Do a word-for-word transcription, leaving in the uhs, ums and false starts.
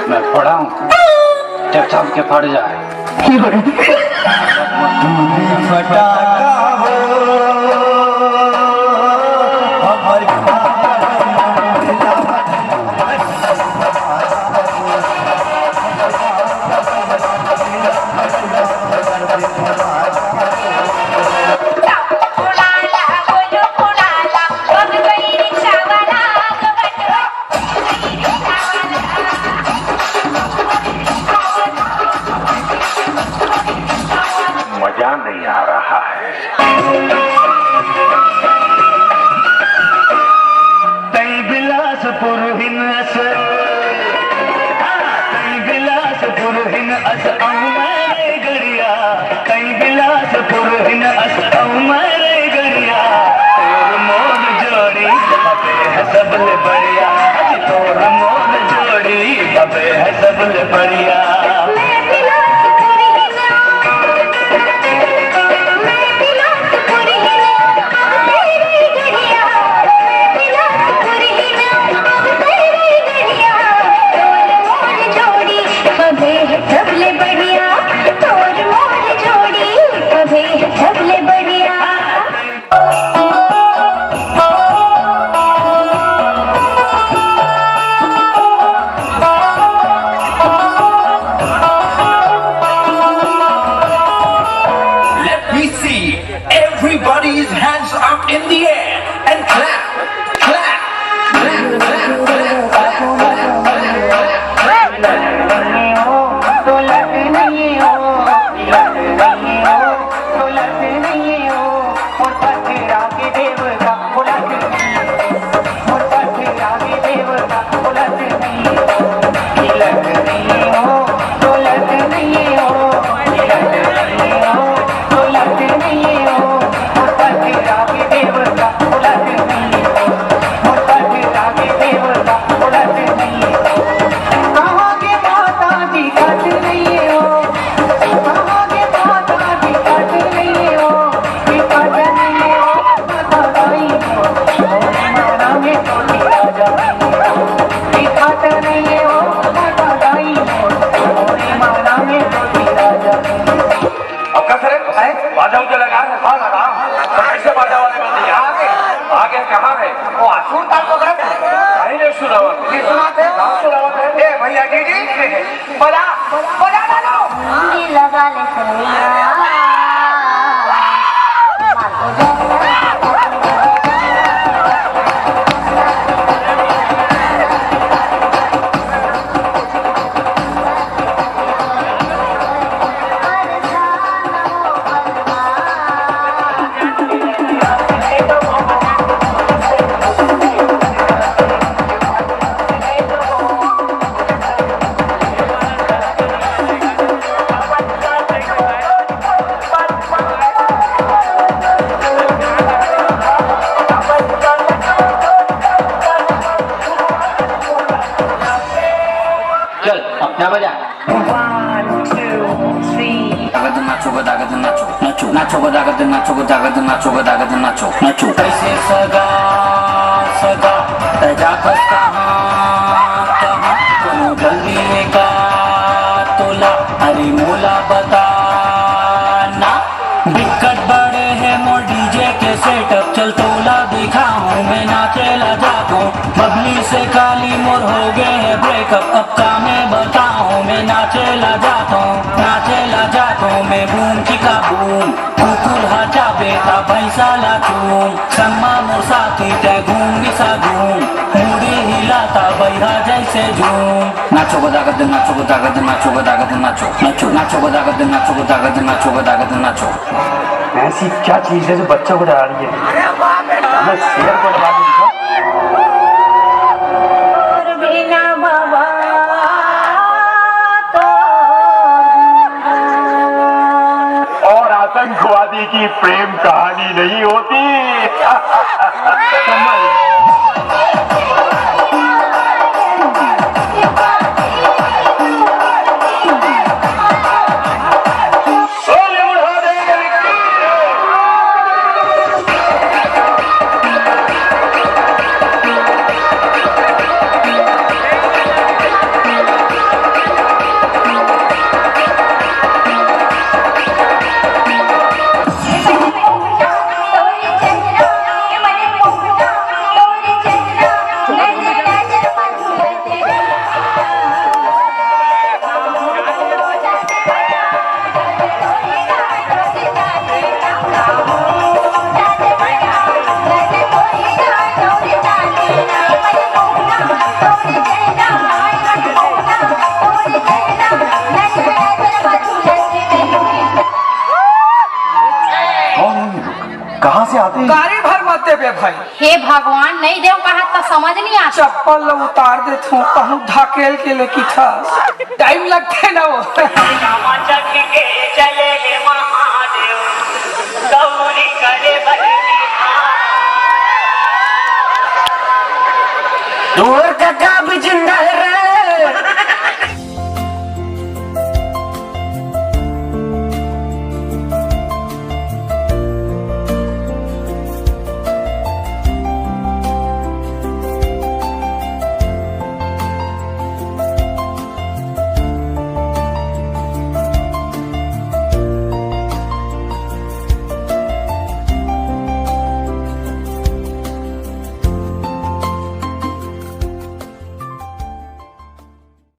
मैं पढ़ा हूँ, जब सबके पढ़ जाए। फटाका हो, हमर मजा नहीं आ रहा है। तई बिलासपुर हिन अस, हाँ, तई बिलासपुर हिन अस अऊ मैं रे गड़िया। तई बिलासपुर हिन अस अऊ मैं रे गड़िया। तोर मोर जोड़ी सबे है सबले बढ़िया। अज तोर मोर जोड़ी सबे है सबले बढ़िया। Let me see everybody's hands up in the air and clap, clap, clap, clap, clap, clap, clap, clap. अब कस रे? अरे? बाजा उजा लगा है? हाँ, लगा। तो कैसे बाजा वाले बंदे हैं? आगे। आगे कहाँ है? वो असुर ताल पकड़ा था। कहीं नहीं सुनावत। नहीं सुनाते? कहाँ सुनावत है? ए भैया, डीडी, बजा, बजा डालो। लगा ले सैया। चल, अपना बजा। One, two, three। गदगद नाचो, गदगद नाचो, नाचो, नाचो, गदगद नाचो, गदगद नाचो, गदगद नाचो, नाचो। कैसे सगा, सगा, तै जाथस कहाँ, कहाँ, कोनो गली का तोला, अरे मोला बता ना। बिकट बड़े है मोर डीजे के सेटअप, चल तोला दिखाऊं, मैं नाचे ला जाथों। बबली से काली मोर हो गए है ब्रेकअप, अब का मैं बताऊं, मैं नाचे ला जाथों, नाचे ला जाथों, मैं बूम चिका बूम। कुकुर हा चाबे ता भैंसा ला चूम, संगमा मोर साथी ते घूम गिसा घूम, मुड़ी हिलाता बैहा जैसे झूम। नाचो गदागद, नाचो गदागद, नाचो गदागद, नाचो, नाचो, नाचो गदागद, नाचो गदागद, नाचो गदागद, नाचो। ऐसी क्या चीज है जो बच्चों को डरा रही है? मैं शेर को डरा दूंगा। और बिना बाबा तो और आतंकवादी की प्रेम कहानी नहीं होती। कहाँ से आते हैं? गाड़ी भर मत देबे भाई। हे भगवान, नहीं देव कहा तो समझ नहीं आता। चप्पल ल उतार देथों, कहूँ ढकेल के लेके था। टाइम लगथे ना वो।